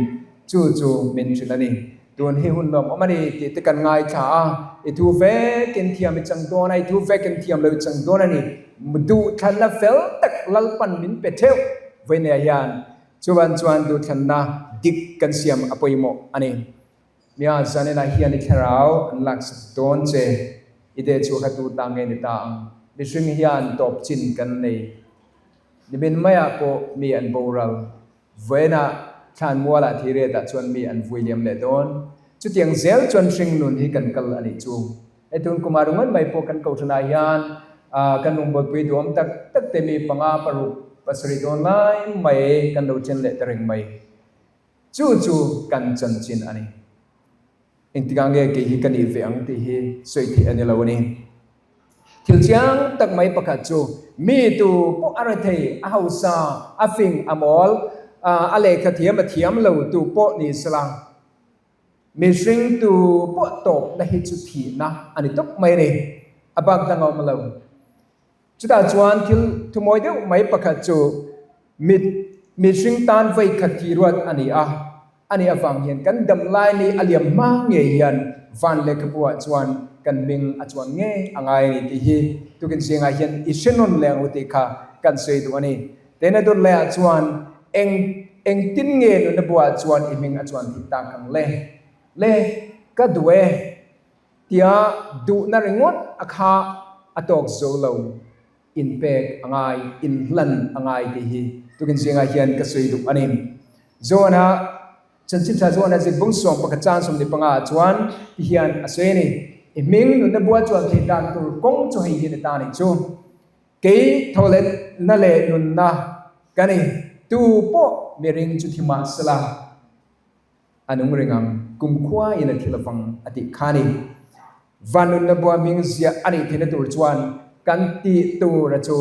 chu chu min hrilh a ni. Tun hi hun lawmawm a ni tih te kan ngaithla a, i thu vekin thiam i chang dawn a, i thu vekin thiam lo i chang dawn a ni. Duhthlanna fel tak Lalpan min pe theuh vawinia hian Chuvan chuan duhthlanna dik kan siam a pawimawh a ni. Nia, zaninah hian i thlarau an laksak dawn che. I deh chhuah kha tu ta nge ni ta ang? Mihring hian tawp chin kan nei. Nimin maiah pawh mi an boral. Vawiinah thlanmualah thiriatah chuan mi an vui liam leh dawn. Chutiang zel chuan hring nun hi kan kal a nih chu. Hei tun kum ah ringawt mai pawh kan kohhranah hian kan rawngbawlpui duhawm tak tak te mi panga paruk pasarih dawn lai mai kan lo chen leh ta reng mai. Chu chu kan chanchin a ni. Engtikah nge kei hi ka nih ve ang tih hi sawi theih a ni lo a ni. Thil chiang tak mai pakhat chu mi tu pawh a rethei, a hausa, a fing, a mawl, a lehkha thiam a thiam lo tu pawh ni sela, Mihring tu pawh tawpna hi chu thihna a ni tawp mai a ni, a bak dang a awm lo. Chutah chuan thil thumawi deuh mai pakhat chu mit mihring tan vawi khat thi ruat a ni a, a nih avang hian kan dam lai ni a liam hma ngei hian van lehkhabuah chuan kan hming a chuan ngei a ngai a ni tih hi tukin zingah hian i hre nawn leh ang u tih kha kan sawi duh a ni. Tena dawt laiah chuan eng engtin nge nuna buah chuan i hming a chuan thih tak ang le? Le, ka duh e tia duhna ringawt a kha a tawk zo lo, inpek a ngai, inhlan a ngai tih hi tukin zingah hian ka sawi duh a ni. Johana Chanchin Tha Johana zikbung 11 chang 15 ah chuan ti hian a sawi a ni, I hming nunna bua chuan theih dan tur kawng chu hei hi ni ta nih chu. Kei thawhletna leh nunna ka ni. Tu pawh miring chu thi mah sela a nung reng ang, kumkhua in a thi lovang a tih kha ni. Van nunna bua hming ziah a nih theihna tur chuan kan tih tura chu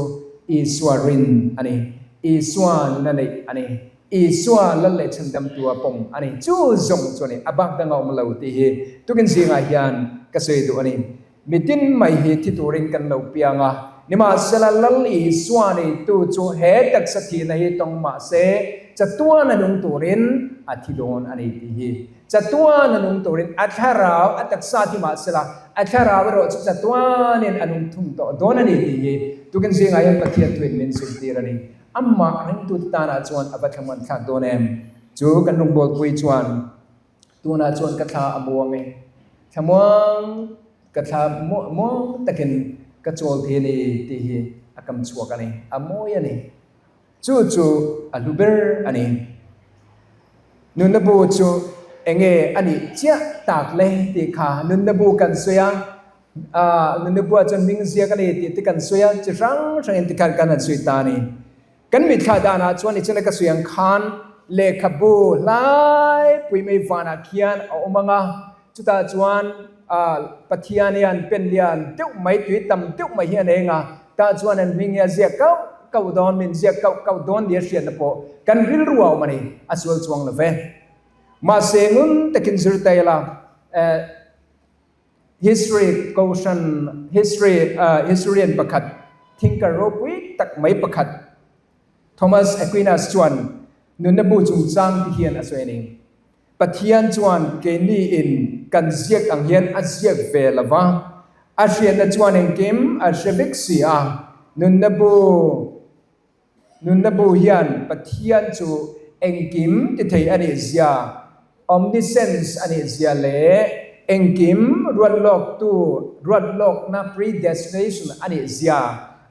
Isua rin a ni. Isua nuna neih a ni. Isua lal leh chhandamtua pawm a ni. Chu zawng chu a ni. A bak dang a awm lo tih hi tukin zingah hian ka sawi duh a ni. Mitin mai hi thi turin kan lo piang a, nimahsela Lal Isua neitu chu he taksa thihna hi tawng mah se, chatuan a nung turin a thi dawn a ni tih hi. Chatuan a nung turin a thlarau, a taksa thi mah sela, a thlarau erawh chu chatuanin a nung thung tawh dawn a ni tih hi tukin zingah hian Pathian thuin min zirtir a ni. Amah ringtute tanah chuan a va thlamuan thlak dawn em? Chu kan rawngbawlpui chuan. Tunah chuan ka thla a muang e. Thla muang, ka thla muang takin ka chawl thei a ni tih hi a kam chhuak a ni. A mawi a ni. Chu chu a hlu ber a ni. Nunna bu chu enge a nih chiah tak le tih kha nunna bu kan sawi a, nunna buah chuan hming ziak a ni tih te kan sawi a, chi hrang hrangin tikhan kan han sawi ta a ni. Kan mitthla danah chuan i chana ka sawi ang khan lehkhabu hlaipui mai vanah khian a awm ang a, chutah chuan Pathian hian pen lian deuh mai, tui tam deuh mai hi a nei ang a, tah chuan an hming hi a ziak kauh kauh dawn, min ziak kauh kauh dawn nia hriatna pawh kan rilru a awm a ni, a sual chuang lo ve. Mahse ngun takin zir ta ila, History Kohhran History Historian pakhat thinker ropui tak mai pakhat Thomas Aquinas chuan nunna bu chungchang ti hian a sawi a ni. Pathian chuan keini in kan ziak ang hian a ziak ve lo va, a hriatna chuan engkim a hre vek si a, nunna bu Nunna bu hian Pathian chu engkim ti thei a nih zia, omniscience a nih zia leh engkim ruatlawktu, ruatlawkna, predestination, a nih zia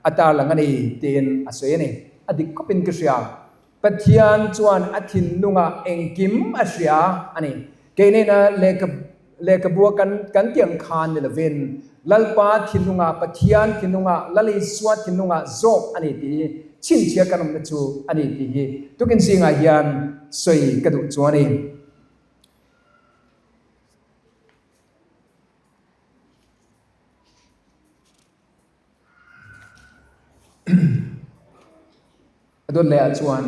a tarlang a ni tiin a sawi a ni. A dik khawpin ka hria. Pathian chuan a thinlungah engkim a hria a ni. Kei nena lehkha lehkhabua kan kan tih ang khan ni lovin Lalpa thinlungah, Pathian thinlungah, Lal Isua thinlungah zawk a ni tih hi chhinchhiah kan awmna chu a ni tih hi tukin zingah hian sawi ka duh chu a ni. A dawt leh ah chuan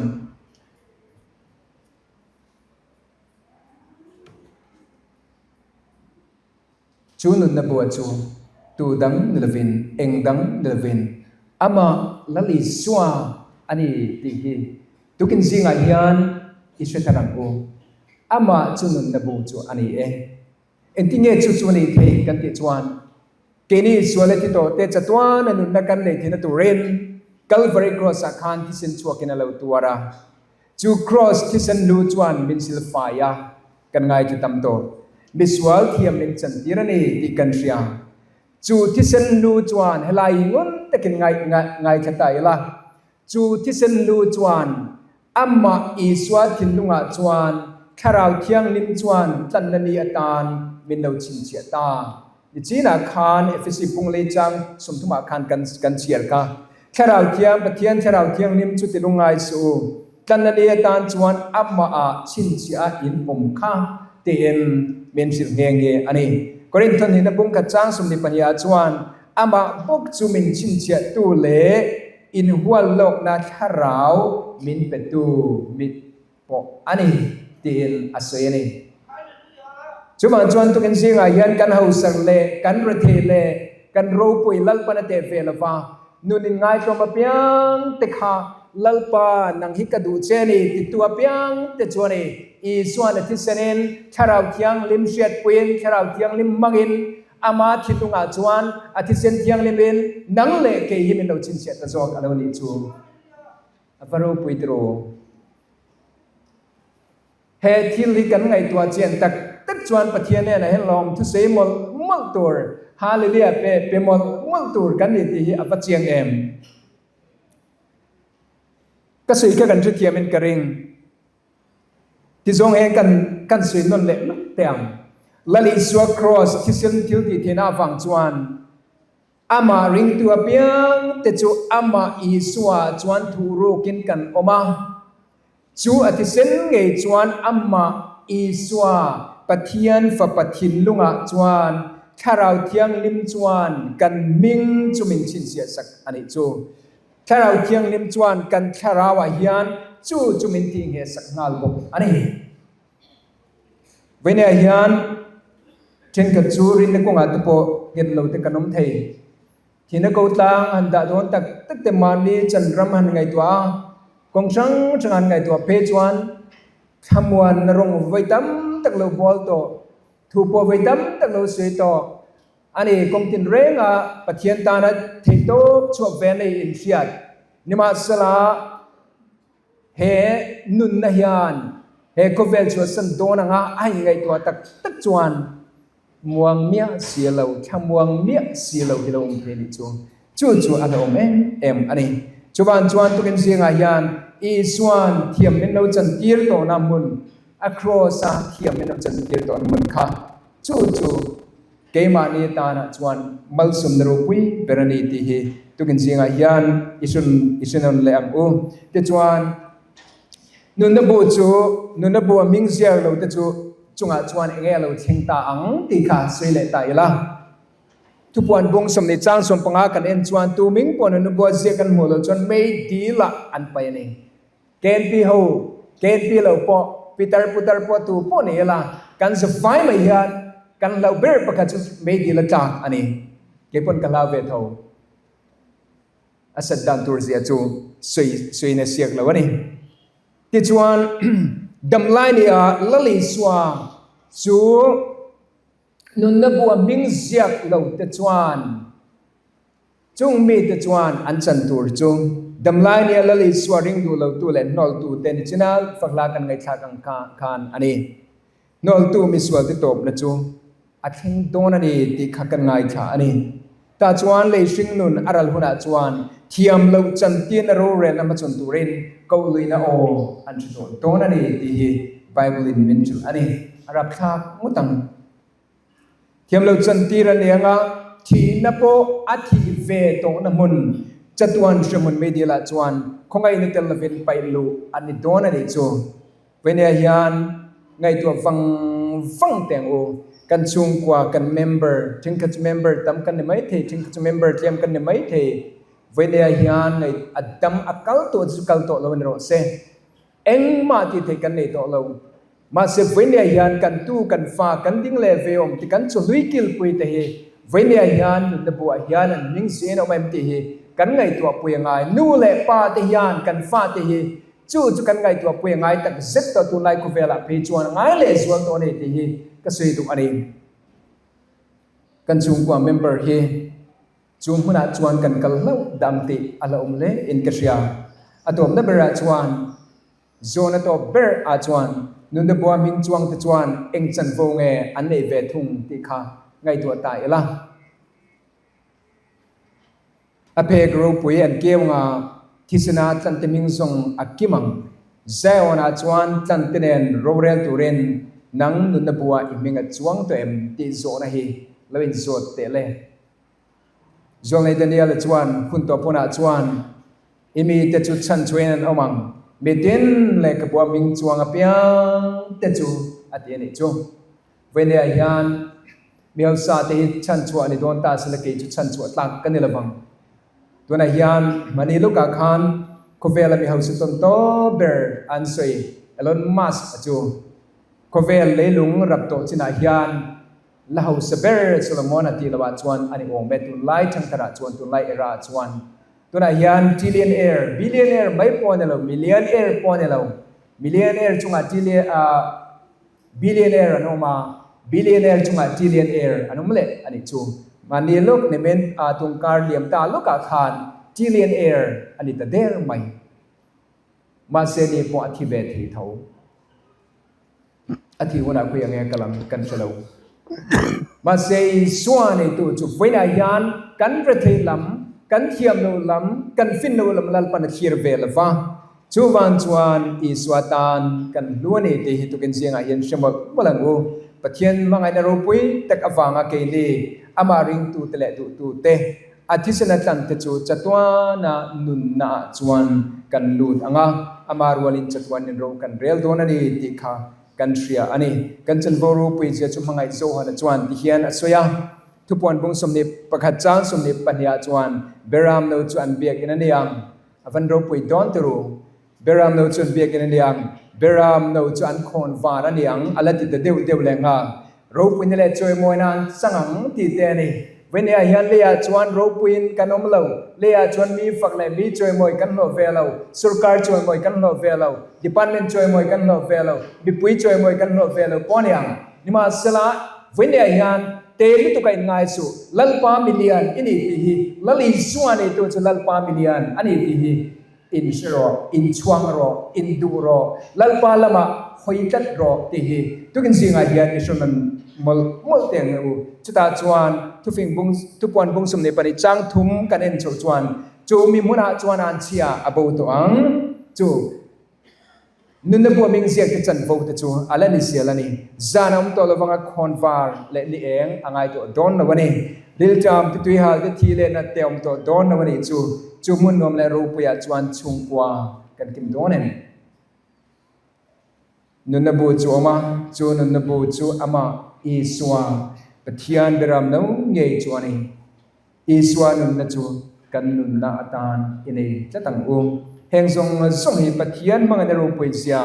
chu nunna bua chu tu dang ni lovin, eng dang ni lovin amah Lal Isua a ni tih hi tukin zingah hian i hre thar ang u. Amah chu nunna bu chu a ni e. Engtinge chu chu a nih theih kan tih chuan keini sual a ti tawh te chatuan a nunna kan neih theihna turin Calvary Cross ah khan thisen chhuakin a lo tuar a. Chu Cross thisen lu chuan min silfai a, kan ngaithla tam tawh. Misual thiam min chantir a ni tih kan hria. Chu thisen lu chuan helai hi ngun takin ngaithla ta ila, chu thisen lu chuan Amah Isua thinlungah chuan Thlarau Thianghlim chuan tlanna ni atan min lo chhinchhiah ta. Nichinah khan Efesi Punglei chang sawmthumah khan kan kan chhiar kha. Thlarau Thiang, Pathian Thlarau Thianghlim chu ti lungngai suh u. Tlanna ni atan chuan amahah chhinchhiah a in awm kha tiin min hrilh nghe nghe a ni. Korinth hnihna bungkhat chang 22ah chuan amah bawk chu min chhinchhiahtu leh Inhual lawkna thlarau min petu mit pawh a ni tiin a sawi a ni. Chuvang chuan tukin zingah hian kan hausak leh kan rethei leh kan ropui Lalpan a teh ve lova, nun inngaihtlawm apiang te kha Lalpa nang hi ka duh che a ni titu apiang te chuan i Isuan a thisenin Thlarau Thianghlim hriatpuiin Thlarau Thianghlim hmangin Ama thinlungah chuan a thisen thianghlimin nang leh kei hi min lo chhinchhiah ta zawk a lo nih chu. A va ropui tiraw? He thil hi kan ngaihtuah chian tak tak chuan Pathian hnenah hian lawm thusei mawlh mawlh tur, Hallelujah pe pe mawlh mawlh tur kan ni tih hi a va chiang em? Ka sawi kha kan hrethiamin ka ring. Tizawng he kan kan sawi nawn leh lawk teh ang. Lal Isua Kraws thisen thil tih theihna avang chuan amah ringtu apiang te chu amah Isua chuan thuh rukin kan awm a. Chu a thisen ngei chuan amah Isua Pathian Fapa thinlungah chuan Thlarau Thianghlim chuan kan hming chu min chhinchhiah sak a nih chu. Thlarau Thianghlim chuan kan thlarauah hian chu chu min tih ngheh sak nghal bawk a ni. Vawinia hian thenkhat chu rinna kawngah te pawh nghet lo te kan awm thei. Thihna ko tlang han dah dawn tak tak te mahni chanram han ngaihtuah a, kawng hrang hrang han ngaihtuah phei chuan thlamuanna rawng vawi tam tak lo bual tawh, thu pawh vawi tam tak lo sawi tawh, A ni, kawng tinrenga Pathian tana theihtawp chhuak ve nei inhriat. Nimahsela, he nunna hian he khawvel chhuahsan dawn anga a inngaihtuah tak tak chuan muang miah si lo, thlamuang miah si lo hi lo awm thei a nih chu. Chu chu a hlauhawm em em a ni. Chuvan chuan tukin zingah hian Isua'n thiam min lo chantir tawhna hmun, a kraws-a thiam min lo chantir tawhna hmun kha chu chu Keimahni tanah chuan malsawmna ropui ber a ni tih hi tukin zingah hian i hrawn i hre nawn leh ang u. Tichuan, nunna bu chu nunna bu a hming ziar lo te chu chungah chuan eng nge a lo thleng ta ang tih kha sawi leh ta ila. Thupuan bung 40 chang 15 kan en chuan tu hming pawh nunna bua ziak kan hmuh loh chuan mei dilah an paih a ni. KNP ho, KNP lo pawh, pitar putar pawh tu pawh ni ila, kan zu fai mai hian kan hlauh ber pakhat chu meidil a tlak a ni. Kei pawn ka hlau ve tho. A sat dan tur zia chu sawi sawiin a siak lo a ni. Tichuan, damlai ni ah Lal Isua chu nunna bu a hming ziak lo te chuan, Chung mite chuan an chan tur chu damlai nia Lal Isua ring duh lotu leh hnawltu te ni chin a, fakhla kan ngaihthlak ang khan a ni. Hnawltu misualte tawpna chu a thleng dawn a ni tih kha kan ngaithla a ni. Tah chuan lei hringnun a ral hunah chuan thiam loh chantirna rorelna hmachhawn turin koh luihna aw an hre dawn dawn a ni tih hi Bible-in min hrilh a ni. A rapthlak ngawt ang. Thiam loh chantir a ni anga thihna pawh a thih ve tawhna hmun chatuan hrehmun meidialah chuan khawngaihna tel lovin paih luh a ni dawn a nih chu. Vawinia hian ngaihtuah vang vang teh ang u. Kan chhungkua, kan member, thenkhat chu member tam kan ni maithei, thenkhat chu member tlem kan ni maithei. Vawinia hian ngaih a dam a kal tawh chu kal tawh lo a ni rawh se. Engmah tih theih kan nei tawh lo. Mahse vawinia hian kan tu, kan fa, kan ding leh ve awm ti kan chawhlui kilpui te hi vawinia hian nunna buah hian an hming zin a awm em tih hi kan ngaihtuah pui a ngai. Nu leh pa te hian kan fate hi Chu chu kan ngaihtuah pui a ngai tak zet tawh tunlai khawvelah phei chuan a ngai leh zual tawh a ni tih hi ka sawi duh a ni. Kan chhungkua member hi chu hmunah chuan kan kal hlauh dam tih a la awm hle in ka hria. A tawpna berah chuan zawn a tawp ber ah chuan nunna bua hming chuang te chuan eng chanvo nge an neih ve thung tih kha ngaihtuah ta ila. A phek ropui an keu nga thisena tlante hming zawng a kim ang. Zion-ah chuan tlante nen rorel turin nang nunna buah i hming a chuang tawh em tih zawhna hi lo inzawt teh le. Zawlnei Daniel-a chuan hun tawp hunah chuan i mite chu chhanchhuahin an awm ang, mitin lehkhabua hming chuang apiang te chu a ti a nih chu. Vawinia hian mi hausa te hi chhanchhuah a ni dawn ta sela kei chu chhanchhuah tlak ka ni lovang. Tunah hian mahni lukah khan khawvela mi hausa tawn tawp ber an sawi Elon Musk a chu khawvel leilung rap tawh chinah hian la hausa ber Solomon a tih lohah chuan a ni awm e tunlai thangtharah chuan tunlai era ah chuan tunah hian trillionaire, billionaire mai pawh a ni lo millionaire pawh a ni lo millionaire chungah trillion ah Billionaire an awm a, billionaire chungah trillionaire an awm leh a nih chu. Mahni lawk nimin a tungkar liam ta lawkah khan trillionaire a ni ta der mai. Mahse ni pawh a thi ve thei tho. A thih hunah khawi ang nge ka lang kan hre lo. Mahse Isua neitu chu vawiinah hian kan rethei lam, kan thiam lo lam, kan fin lo lam Lalpan a thlir ve lo va. Chuvang chuan Isua tan kan hlu a ni tih hi tukin zingah hian hre mawlh mawlh ang u. Pathian hmangaihna ropui tak avanga keini amah ringtute leh duhtute, a thisena tlante chu chatuana nunnaah chuan kan lut ang a, amah rualin chatuanin ro kan rel dawn a ni tih kha kan hria a ni. Kan chanvo ropui zia chu hmangaih Johana chuan ti hian a sawi a, Thupuan bung 21 chang 22 ah chuan Beram no chu an biakin a ni ang. A van ropui dawn tur u. Beram no chu an biakin a ni ang, Beram no chu an khawn var a ni ang, a la ti ta deuh deuh leh nghal. Ropuina leh chawimawina an chang ang tih te a ni. Vawinia hian leiah chuan ropuiin kan awm lo, leiah chuan mi fak leh mi chawimawi kan hlawh ve lo, sorkar chawimawi kan hlawh ve lo, department chawimawi kan hlawh ve lo, mipui chawimawi kan hlawh ve lo pawh a ni ang. Nimahsela, vawinia hian Te lutuk a inngai suh, Lalpa milian i ni tih hi, Lal Isua neitu chu Lalpa milian a ni tih hi in hre rawh, in chhuang rawh, in duh rawh, Lalpa lamah hawi tlat rawh tih hi tukin zingah hian i hre nawn mawlh mawlh teh ang u. Chutah chuan thufing bung, thupuan bung 22 chang thum kan en chhoh chuan chu mi hmunah chuan an chhia a bo tawh ang chu. Nunna bua ming ziak te chanvo te chu a la ni zel a ni. Zan a awm tawh lovang a khawnvar leh ni eng a ngai tawh dawn lo a ni. Rilṭam te tuihal te thi leh nat te a awm tawh dawn lo a nih chu. Chu hmun nuam leh ropuiah chuan chhungkua kan kim dawn em? Nunna bu chu awm a, chu nunna bu chu amah Isua, Pathian beram lo ngei chu a ni. Isua nunna chu kan nunna atan i nei tlat ang u. Heng zawng zawng hi Pathian hmangaihna ropui zia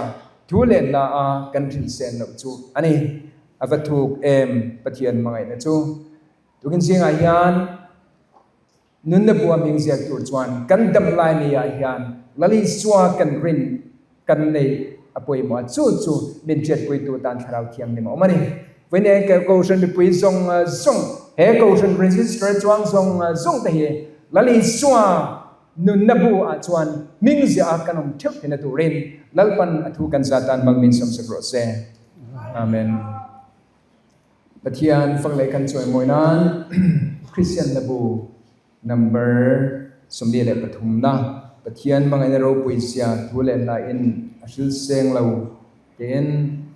thu leh hla a kan hrilhsen loh chu a ni. A va thuk em Pathian hmangaihna chu. Tukin zingah hian nunna bua hming ziak tur chuan kan dam lai ni ah hian Lal Isua kan rin kan neih a pawimawh a, chu chu min hriatpuitu tan Thlarau Thianghlim a awm a ni. Vawiin he Kohhran mipui zawng zawng, he Kohhran register chuang zawng zawng te hi Lal Isua nunna bu ah chuan hming ziah a kan awm theuh theihna turin Lalpan a thu kan za tan mal min sawmsak rawh se. Amen. Pathian fak leh kan chawimawi nan. Kristian Hlabu number 43 na Pathian hmangaihna ropui zia thu leh hla in a hril seng lo tiin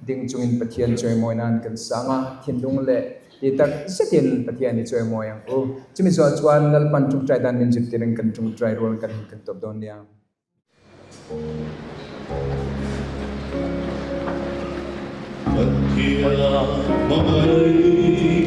ding chungin Pathian chawimawi nan kan sang a, thinlung leh ti tak zetin Pathian i chawimawi ang u. Chumi zawh chuan Lalpan tawngtai dan min zirtirin kan tawngtai rual kan hun kan tawp dawn nia. Pathian hmangaih.